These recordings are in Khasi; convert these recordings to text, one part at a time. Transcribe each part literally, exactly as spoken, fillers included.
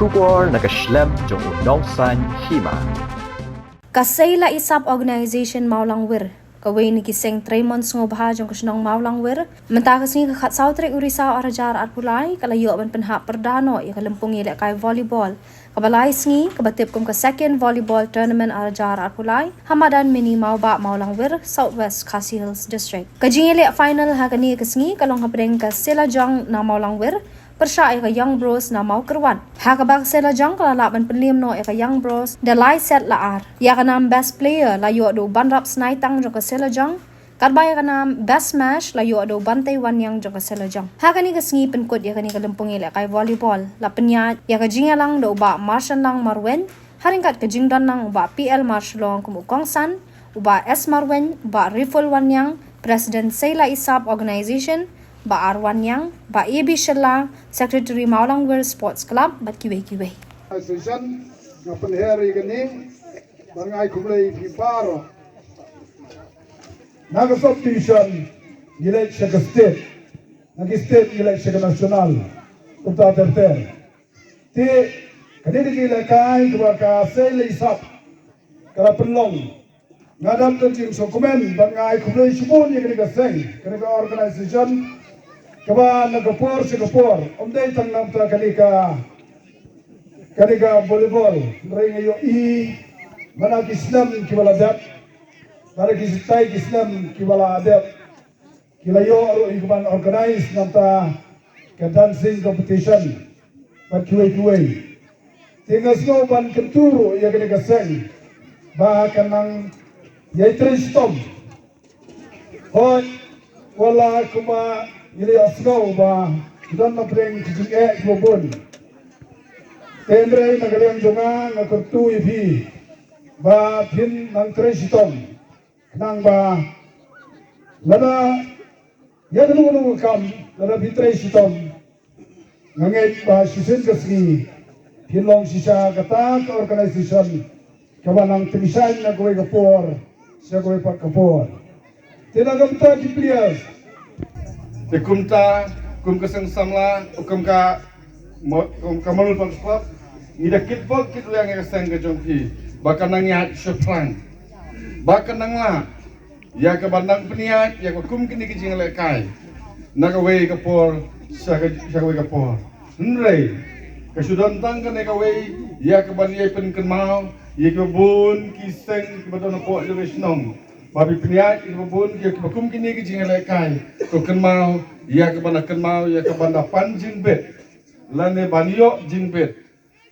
Khubor na ka shlem jong u nongsan hima. Ka Sei La Isap Organization Mawlangwir, kawei na ki seng treimon sngewbha jong ka shnong Mawlangwir, mynta ka sngi ka khatsaw tarik u Risaw arhajar arphew lai, ka la ïoh ban pynhap pyrda noh ïa ka lympung ïalehkai volleyball kaba lai sngi, kaba tip kum ka Second Volleyball Tournament arhajar arphew lai, ha madan Mini Mawbah Mawlangwir, South West Khasi Hills District. Ka jingïaleh final ha kane ka sngi ka long hapdeng ka Sei La Jong na Mawlangwir pyrshah ïa ka Young Bros na Mawkyrwat. Ha kaba ka Sei La Jong ka la lah ban pynliem noh ïa ka Young Bros da lai set la ar. Ïa ka nam Best Player la ïoh da u Banrap Snaitang jong ka Sei La Jong, katba ïa ka nam Best Smash la ïoh da u Bantei Wanniang jong ka Sei La Jong. Ha kane ka sngi pynkut ïa kane ka lympung ïalehkai volleyball, la pynïaid ïa ka jingïalang da u Bah Marshanlang Marwein, ha ryngkat ka jingdon lang u Bah P L Marshalong kum u kongsan, u Bah S Marwein, u Bah Riful Wanniang, President Sei La Isap Organization, Bah R Wanniang, Bah A B Shylla, Secretary Mawlangwir Sports Club, bad kiwei kiwei. Association, nga pynher ïa kane, bad nga ai khublei ïa phi baroh. Na ka subdivision, ngi leit sha ka state. Na ki state, ngi leit sha ka national. Kumta ter ter. Te, kane ka jingïalehkai kaba ka Sei La Isap ka la pynlong. Nga dap don jingsngewkmen bad nga ai khublei shibun ïa kane ka seng, kane ka organization, kaba na ka por sha ka por, ym dei tang na bynta kane ka, kane ka volleyball, hynrei nga ïohi, man la ki snem kiba la dep, man la ki stai ki snem kiba la dep, ki la ïoh ruh ïa ka ban organize na bynta ka dancing competition bad kiwei kiwei. Te nga sngew ban kyntu ruh ïa kane ka seng ba kan nang ïai trei shitom. Hooid, wat la kumba ngi la ïohsngew ba ki don na pdeng ki jingeh kiba bun. Te hynrei na ka liang jong nga, nga kyntu ïa phi ba phin nang trei shitom. Khnang ba lada ïa kano kano ka kam, lada phi trei shitom, nga ngeit ba shisien ka sngi phin long shisha kata ka organization kaba nang tyngshaiñ na kawei ka por sha kawei pat ka por. Te na ka bynta ki players, te kumta, kum ka seng samla, kum ka Mo-, kum ka Mawlai Sports Club, ngi da kit bok kit rwiang ïa ka seng ka jong phi ba kan nang ïaid shaphrang, ba kan nang lah ïa ka ban nang pynïaid ïa ka kum kine ki jingïalehkai na kawei ka por sha ka, sha kawei ka por. Hynrei ka shu don tang kane kawei ïa ka ban ïai pynkynmaw ïa kiba bun ki seng kiba don hapoh jong ka shnong, ba phi pynïaid ïa kiba bun ïa kiba kum kine ki jingïalehkai, to kynmaw ïa ka ban da, kynmaw ïa ka ban da pan jingbit lane ban ïoh jingbit,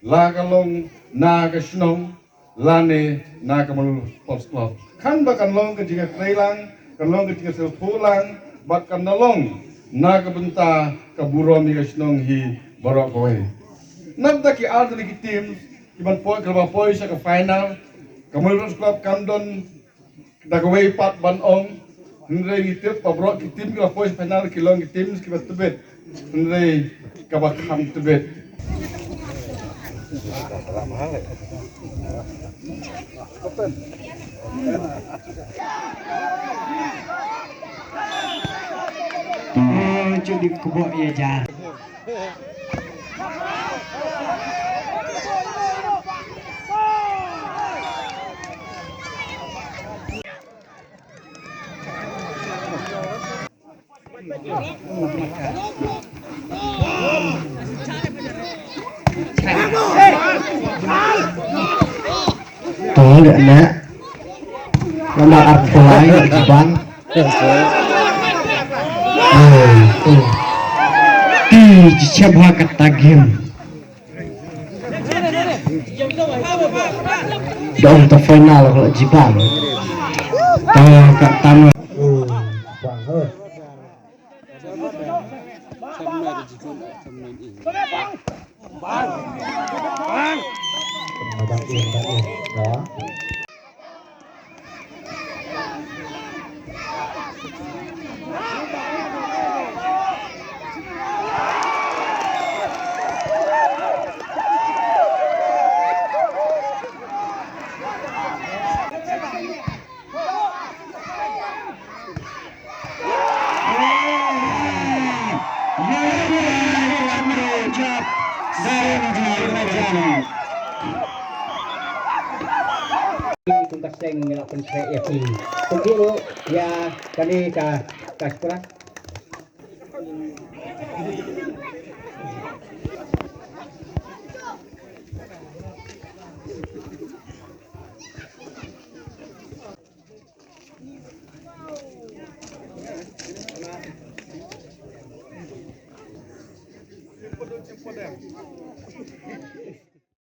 la ka long na ka shnong lane na ka Mawlai Sports Club. Kan ba kan long ka jingïatreilang, kan long ka jingïasngewthuh lang, bad kan da long na ka bynta ka burom ïa ka shnong hi baroh kawei. Nangta ki ar tylli ki team kiban poi, kiba poi sha ka final, ka Mawlai Sports Club kan don da kawei pat ban ong, hynrei ngi tip ba baroh ki team kiba poi final ki long ki team kiba tbit, hynrei kaba kham tbit. Jodi kbo ïa jar. To leh na. Lama arphew lai na jubang. Ti chem ha kata game. Dong ta final ko jiban. Ta ka tang. Kum ka seng ngi la pynkhreh ïa ki. Kumjuh ruh ïa kane ka, ka scratch.